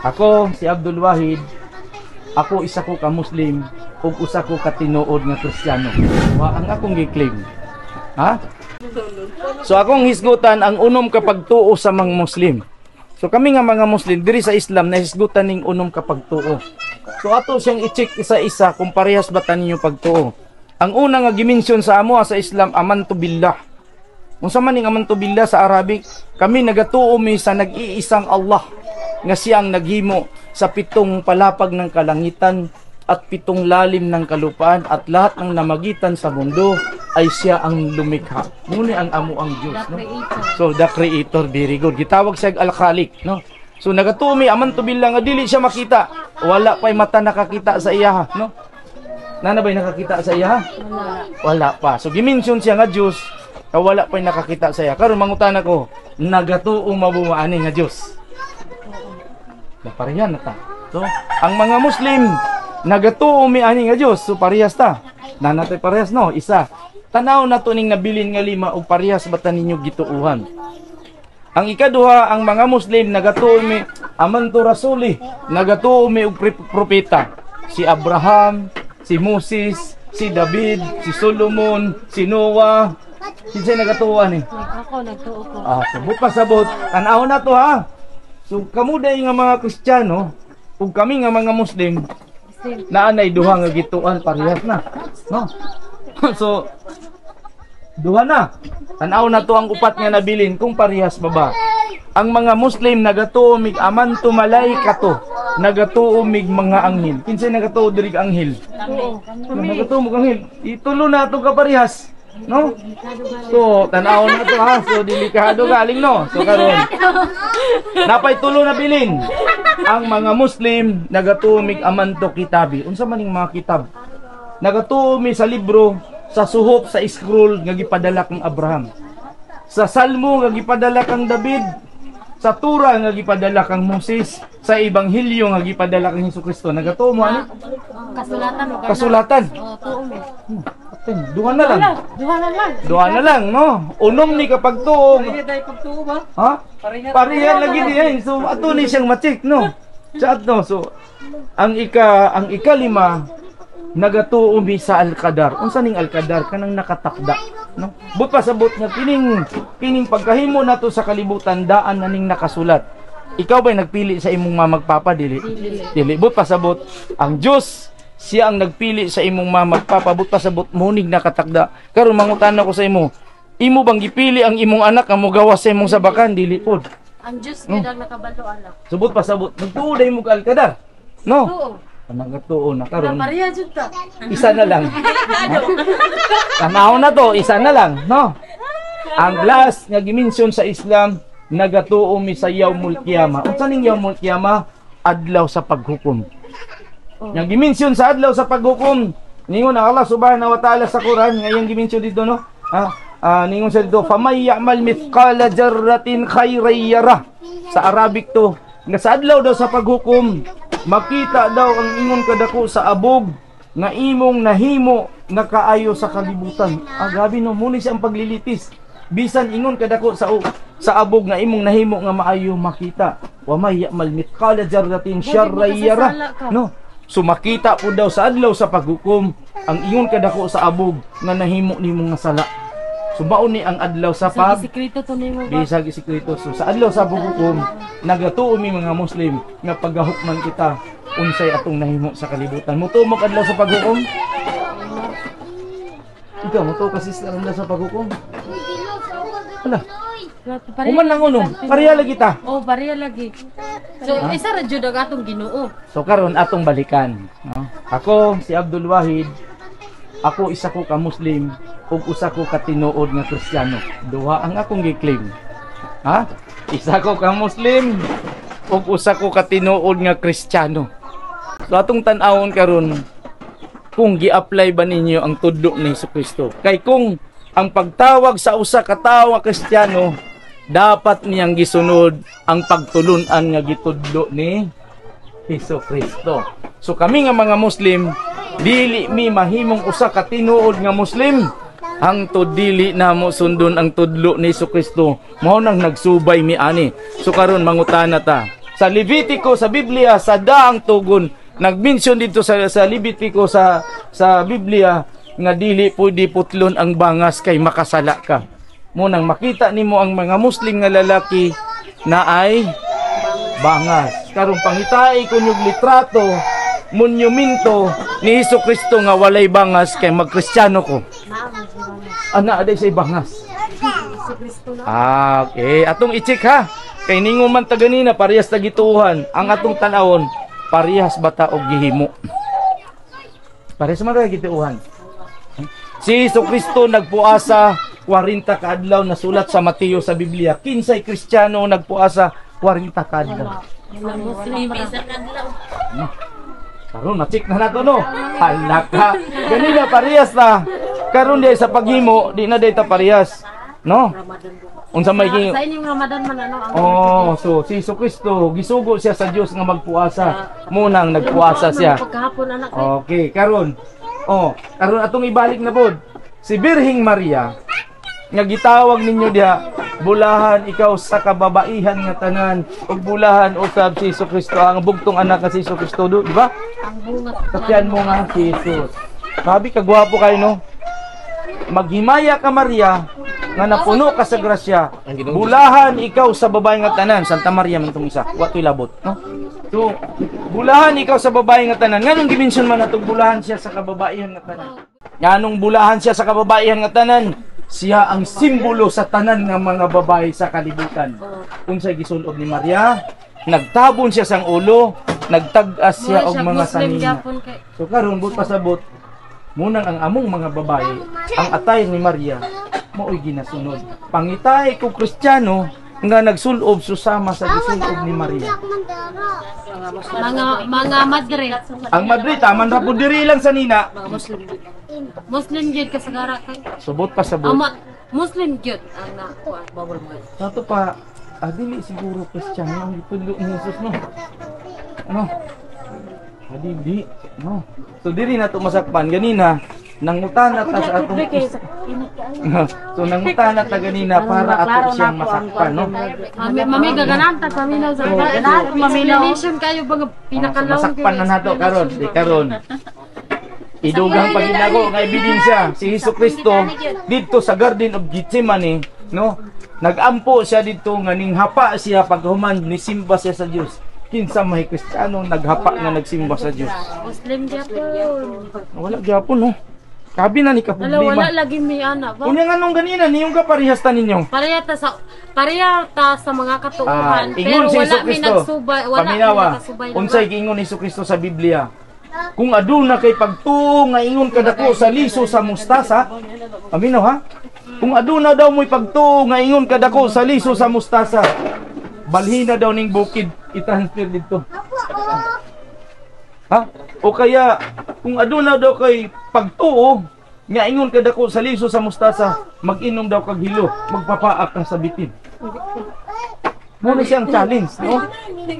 Ako si Abdul Wahid, ako isa ko ka Muslim ug usa ko ka tinuod nga Kristiyano. Wa ang akong gi-claim. Ha? So akong hisgutan ang unom ka pagtuo sa mga Muslim. So kami nga mga Muslim diri sa Islam nahisgutan ning unom ka pagtuo. So ato siyang i-check isa-isa kung parehas ba ta ninyo pagtuo. Ang una nga gi-mention sa amo sa Islam, amantu billah. Unsa man ning amantu billah sa Arabic? Kami nagatuo mi sa nag-iisang Allah nga siyang naghimo sa pitong palapag ng kalangitan at pitong lalim ng kalupaan at lahat ng namagitan sa mundo ay siya ang lumikha. Muni ang amo ang Diyos, no? So the creator, very good. Gitawag siya Al-Khaliq, no? So nagatuo mi amantu billah nga dili siya makita. Wala pa'y mata nakakita sa iya, no? Nana ba'y nakakita sa iya? Wala. Wala pa. So gi-mention siya nga Diyos, nga wala pa'y nakakita sa iya. Karon mangutana ko, nagatuo mabumaani nga Diyos? Na pareha na ta. So, ang mga Muslim nagatuo mi ani nga Diyos, so parehas ta. Nanatay parehas, no? Isa. Tanaw na to ning nabilin nga lima og parehas ba ta ninyo gituuhan. Ang ikaduha, ang mga Muslim nagatuo mi amantu rasuli, nagatuo mi og propeta. Si Abraham, si Moses, si David, si Solomon, si Noah. Kinsay nagatuo ani? Ako, nagtuo ko. Ah, so pasabot, tan-aw na to ha. So kamo day nga mga Kristiyano ug kami nga mga Muslim naanay duha nga gituan, parehas na. No? So duha na. Tan-aw na to ang upat nga nabilin kung parehas ba ba. Ang mga Muslim nagatuo mig amantu malaikato, nagatuo mig mga anghel. Kinsay nagatuo diri ka anghel? Oo. Nagatuo mo anghel. Itulo na to ka parehas. No? So, tan-aw na to ha. So, delikado galing, no? So, karon napay tulo na bilin. Ang mga Muslim nagatuo mig amanto kitabi. Unsa man ning mga kitab? Nagatuo mi sa libro, sa suhop, sa scroll nga gipadala kang Abraham. Sa Salmo nga gipadala kang David, sa Tura nga gipadala kang Moses, sa Ebanghelyo nga gipadala kang Hesukristo. Nagatuo mo ano? Kasulatan o Kasulatan. Oo, tuo mo. Atin, duha na lang. Duha na lang. Duha na lang, no? Unom ni kapag tuong. Pareha tayo pagtuo ba? Ha? Pareha. Pareha lagi di eh. So ato ni siyang ma-check, no? Sa ato, so ang ikalima, nagatuo mi sa alkadar. Unsa ning alkadar? Kanang nakatakda, no? But pasabot nga kining kining pagkahimo nato sa kalibutan daan na ning nakasulat. Ikaw ba'y nagpili sa imong mamagpapa dili? Dili. But pasabot ang Dios siya ang nagpili sa imong mamagpapa. But pasabot munig nakatakda. Karon mangutan ako sa imo. Imo bang gipili ang imong anak ang mogawas sa imong sabakan? Dili pod. Ang Diyos gyud ang nakabalo anak. Subot pasabot nagtuo day mo ka alkadar. No. Tuo. Nagatuo na karon. Pareha jud ta. Isa na lang. Tanaw na to, isa na lang, no? Ang last nga gi-mention sa Islam, nagatuo mi sa Yaumul Qiyama. Unsa ning Yaumul Qiyama? Adlaw sa paghukom. Nga gi-mention sa adlaw sa paghukom, ningon ang Allah subhanahu wa ta'ala sa Quran, nga iyang gi-mention dito, no? Ah, ah, ningon sa dito, "Famay ya'mal mithqala jarratin khairan yarah." Sa Arabic to, nga sa adlaw daw sa paghukom, makita daw ang ingon kadako sa abog nga imong nahimo nga kaayo sa kalibutan. Ah, grabe no, muni siya ang paglilitis. Bisan ingon kadako sa abog nga imong nahimo nga maayo makita. Wa may ya'mal mithqala jarratin syarran yarah. No. So makita po daw sa adlaw sa paghukom ang ingon kadako sa abog nga nahimo nimo nga sala. So mao ni ang adlaw sa Sa pag sikreto to nimo ba? Bisag isikreto. So sa adlaw sa paghukom nagatuo mi mga Muslim nga paghukman kita unsay atong nahimo sa kalibutan. Mutuo mo adlaw sa paghukom? Ikaw mutuo kasi sa adlaw sa paghukom? Wala. Human lang unom. Pareha lagi ta. Oh, pareha lagi. So, isa ra jud ang atong Ginoo. So karon atong balikan, no? Ako si Abdul Wahid, ako isa ko ka Muslim ug usa ko ka tinuod nga Kristiyano. Duha ang akong gi-claim. Ha? Isa ko ka Muslim ug usa ko ka tinuod nga Kristiyano. So atong tan-awon karon kung gi-apply ba ninyo ang tudlo ni Kristo. Kay kung ang pagtawag sa usa ka tawo nga Kristiyano, dapat niyang gisunod ang pagtulun-an nga gitudlo ni Hesus Kristo. So kami nga mga Muslim, dili mi mahimong usa ka tinuod nga Muslim hangtod dili namo sundon ang tudlo ni Hesus Kristo. Mao nang nagsubay mi ani. So karon mangutana ta. Sa Levitico sa Biblia, sa daang tugon. Nag-mention dito sa Levitico sa Biblia nga dili pwede putlon ang bangas kay makasala ka. Munang makita nimo ang mga Muslim nga lalaki na ay bangas. Karon pangitai kunyog litrato, monumento ni Hesus Kristo nga walay bangas kay magkristyano ko. Ana aday say bangas. Ah, okay. Atong i-check ha. Kay ningo man ta ganina parehas ta gituohan. Ang atong tan-awon parehas ba ta og gihimo? Parehas man ta gituohan. Si Hesus Kristo nagpuasa 40 kaadlaw na sulat sa Mateo sa Biblia. Kinsay Kristiyano nagpuasa 40 kaadlaw? Muslim isa kadlaw. Karon na-check na nato, no. Hala ka. Ganina parehas na. Karon di sa paghimo, di na day ta parehas. No? Unsa may Sa inyong Ramadan man ano ang Oh, so si Hesus Kristo gisugo siya sa Dios nga magpuasa. Munang nagpuasa siya. Pagkahapon anak kay. Okay, karon. Oh, karon atong ibalik na pod. Si Birhing Maria nga gitawag ninyo diha, bulahan ikaw sa kababaihan nga tanan ug bulahan usab si Hesus Kristo ang bugtong anak nga si Hesus Kristo, di ba? Ang bunga. Sa tiyan mo nga si Jesus. Sabi kagwapo kayo, no? Maghimaya ka, Maria, nga napuno ka sa grasya. Bulahan ikaw sa babae nga tanan. Santa Maria man itong isa. Wa to'y labot, no? So, bulahan ikaw sa babae nga tanan. Nganong gimension man atong bulahan siya sa kababaihan nga tanan? Nganong bulahan siya sa kababaihan nga tanan? Siya ang simbolo sa tanan nga mga babae sa kalibutan. Unsay gisulob ni Maria? Nagtabon siya sang ulo, nagtag-as siya og mga sanina. So karon but pasabot, munang ang among mga babae, ang atay ni Maria, mao'y ginasunod. Pangitay ko Kristiyano nga nagsulob susama sa gisulob ni Maria. Mga madre. Ang madre taman ra pud diri lang sa nina. Muslim gyud kasagara kay. Subot pasabot. Ama Muslim gyud ang nakuan. Tato pa, dili siguro Kristiyano ang gitudlo ni Jesus, no. Ano? Dili, no. So diri na to masakpan ganina nangutana ta sa atong So nangutana ta ganina para ato siyang masakpan, no. Mami gaganan ta paminaw sa explanation kayo ba nga pinakalawang So, masakpan na nato karon, di karon. Idugang paginago nga ebidensya si Hesus Kristo didto sa Garden of Gethsemane, no? Nagampo siya didto nga ninghapa siya paghuman nisimba siya sa Dios. Kinsa may Kristiyano naghapa nga nagsimba sa Dios? Muslim gyapon. Wala gyapon, no. Kabi na ni ka Wala, wala problema. lagi may ana ba? Unya nga nung ganina niyong ka parehas ta ninyo. Pareha ta sa mga katuuhan, Ah, ingon pero si wala Hesus may Kristo. nagsubay, wala may Paminawa, nakasubay na unsay giingon ni Hesus Kristo sa Biblia? Kung aduna kay pagtuo nga ingon kadako sa liso sa mustasa, paminaw ha? Kung aduna daw mo'y pagtuo nga ingon kadako sa liso sa mustasa, balhina daw ning bukid i-transfer didto. Ha? O kaya kung aduna daw kay pagtuo nga ingon kadako sa liso sa mustasa, mag-inom daw kag hilo, magpapaak ka sa bitin. Muna siyang challenge, no?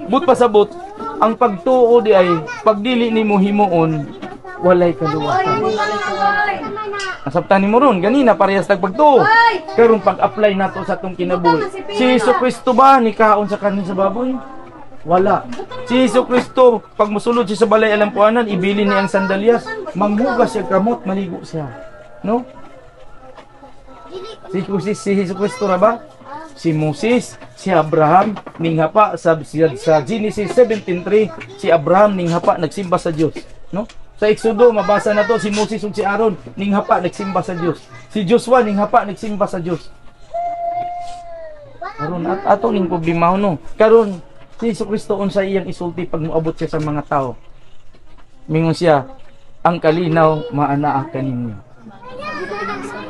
But pasabot, ang pagtuo di ay pagdili nimo himuon, walay kaluwasan. Nasabtan nimo ron, ganina parehas tag pagtuo. Karon pag-apply nato sa atong kinabuhi. Si Hesus Kristo ba nikaon sa kanin sa baboy? Wala. Si Hesus Kristo pag mosulod siya sa balay alampuanan, ibili niya ang sandalyas, manghugas siya kamot, maligo siya. No? Si Hesus Kristo ra ba? Si Moses, si Abraham ninghapa sa Genesis 17:3, si Abraham ninghapa nagsimba sa Dios, no? Sa Exodo mabasa na to si Moses ug si Aaron ninghapa nagsimba sa Dios. Si Joshua ninghapa nagsimba sa Dios. Karon at ato ning problema, no. Karon si Hesus Kristo unsa iyang isulti pag moabot siya sa mga tao? Mingon siya, ang kalinaw maanaa kaninyo.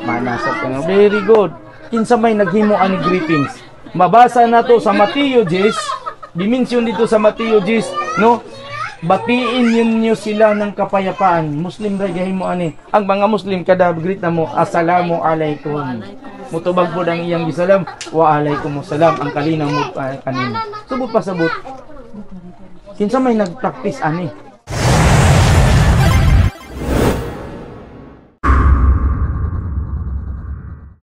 Maanasap ka nga. Very good. Kinsa may naghimo ani greetings? Mabasa na to sa Mateo 10. Dimension dito sa Mateo 10, no? Batiin ninyo sila ng kapayapaan. Muslim ra gahimo ani. Ang mga Muslim kada greet na mo, assalamu alaikum. Mutubag pod ang iyang gisalam, wa alaikumussalam ang kalinaw mo kanino. Subot pasabot. Kinsa may nagpractice ani?